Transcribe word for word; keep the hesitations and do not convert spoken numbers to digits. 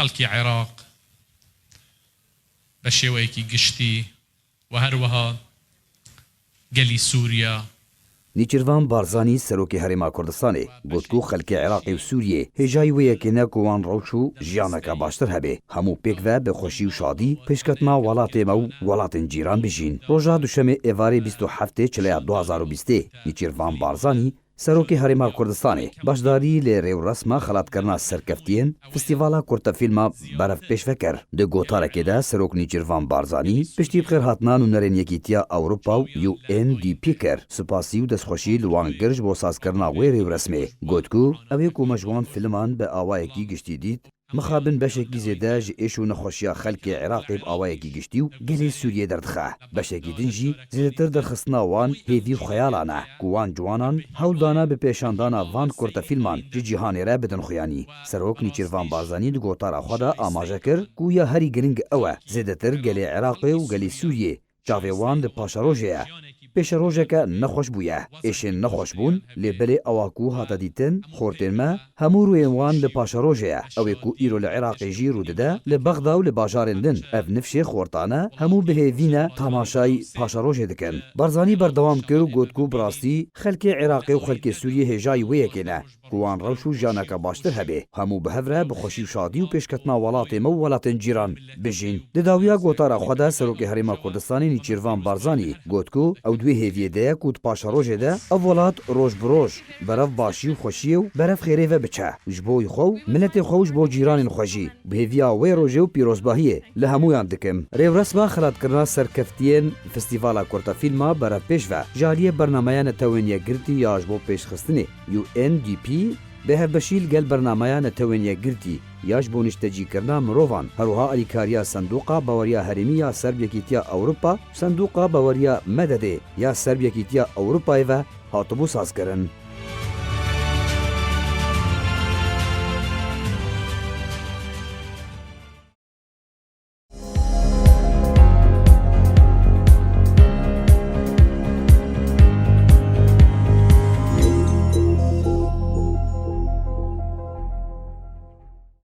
خەڵکی عێراق بە شێوەیەکی گشتی و هەروەها گەلی سووریا. Nîçîrvan Barzanî, Serokê Herêma Kurdistanê, got ku xelkê Iraqê û Sûriyê hêjayî wê yekê ne ku wan rewş û jiyaneke baştir hebe. Hemû pêk ve bi xweşî û şadî pêşketina welatê me û welatên cîran bijîn. Roja Duşemê êvarê bîst û heftê Çileya du hazar û bîstê, Nîçîrvan Barzanî, Serokê Herêma Kurdistanê, beşdarî li rêwresma xelatkirina serkeftiyên Festîvala Kurtefîlma Berev pêşve kir. Di gotarekê de Serok Nîçîrvan Barzanî piştî bi xêrhatina nûnerên Yekîtiya Ewropa û U N D P kir, spasî û destxweşî li wan kir ji bo sazkirina wê rêwresmê. Got ku, ew ê ku me ji wan filiman bi awayekî giştî dît, mixabin beşekî zêde ji êş û nexweşiya xelkê Iraqê bi awayekî giştî û gelê Sûriyê derdixe. Beşekî din jî zêdetir derxistina wan hêvî û xeyalan e ku wan ciwanan hewl dane bi pêşandana van kurtefîlman ji cîhanê re bidin xuyanî. Serok Nîçîrvan Barzanî di gotara xwe de amaje kir ku ya herî giring ew e, zêdetir gelê Iraqê û gelê Sûriyê çavê wan di paşerojê ye. Pêşerojeke nexweş bûye. Êşên nexweş bûn, lê belê ewa ku hate dîtin, xortên me, hemû rûyên wan li paşerojê ye. Ew ê ku îro li Iraqê jî rû dide, li Bexda û li bajarên din. Ev nifşê xortane, hemû bi hêvî ne tamaşayî paşerojê dikin. Barzanî berdewam kir û got ku bi rastî xelkê Iraqê û xelkê Sûriyê hêjayî wê yekê ne. Ku wan rewş û jiyaneke baştir hebe, hemû bi hev re bi xweşî û şadî û pêşketina welatê me û welatên cîran bijîn. Di dawiya gotara xwe de Serokê Herêma Kurdistanê Nîçîrvan Barzanî got ku ew di wê hêviyê de ye ku di paşerojê de ev welat roj bi roj berev başî û xweşiyê û berev xêrê ve biçe û ji bo xwe û miletê xwe û ji bo cîranên xwe jî bi hêviya wê rojê û pîrozbahiyê li hemûyan dikim. Rêwresma xelatkirina serkeftiyên Festîvala Kurtefîlma Berevpêş ve ji aliyê Bernameya Netewên Yekgirtî ya ji bo Pêşxistinê, U N D P, bi hevbeşî li gel Bernameya Netewên Yekgirtî ya ji bo niştecîkirina mirovan, her wiha alîkariya Sendoqa Baweriya Herêmî ya ser bi Yekîtiya Ewropa û Sendoqa Baweriya Mededê ya ser bi Yekîtiya Ewropayê ve hatibû sazkirin.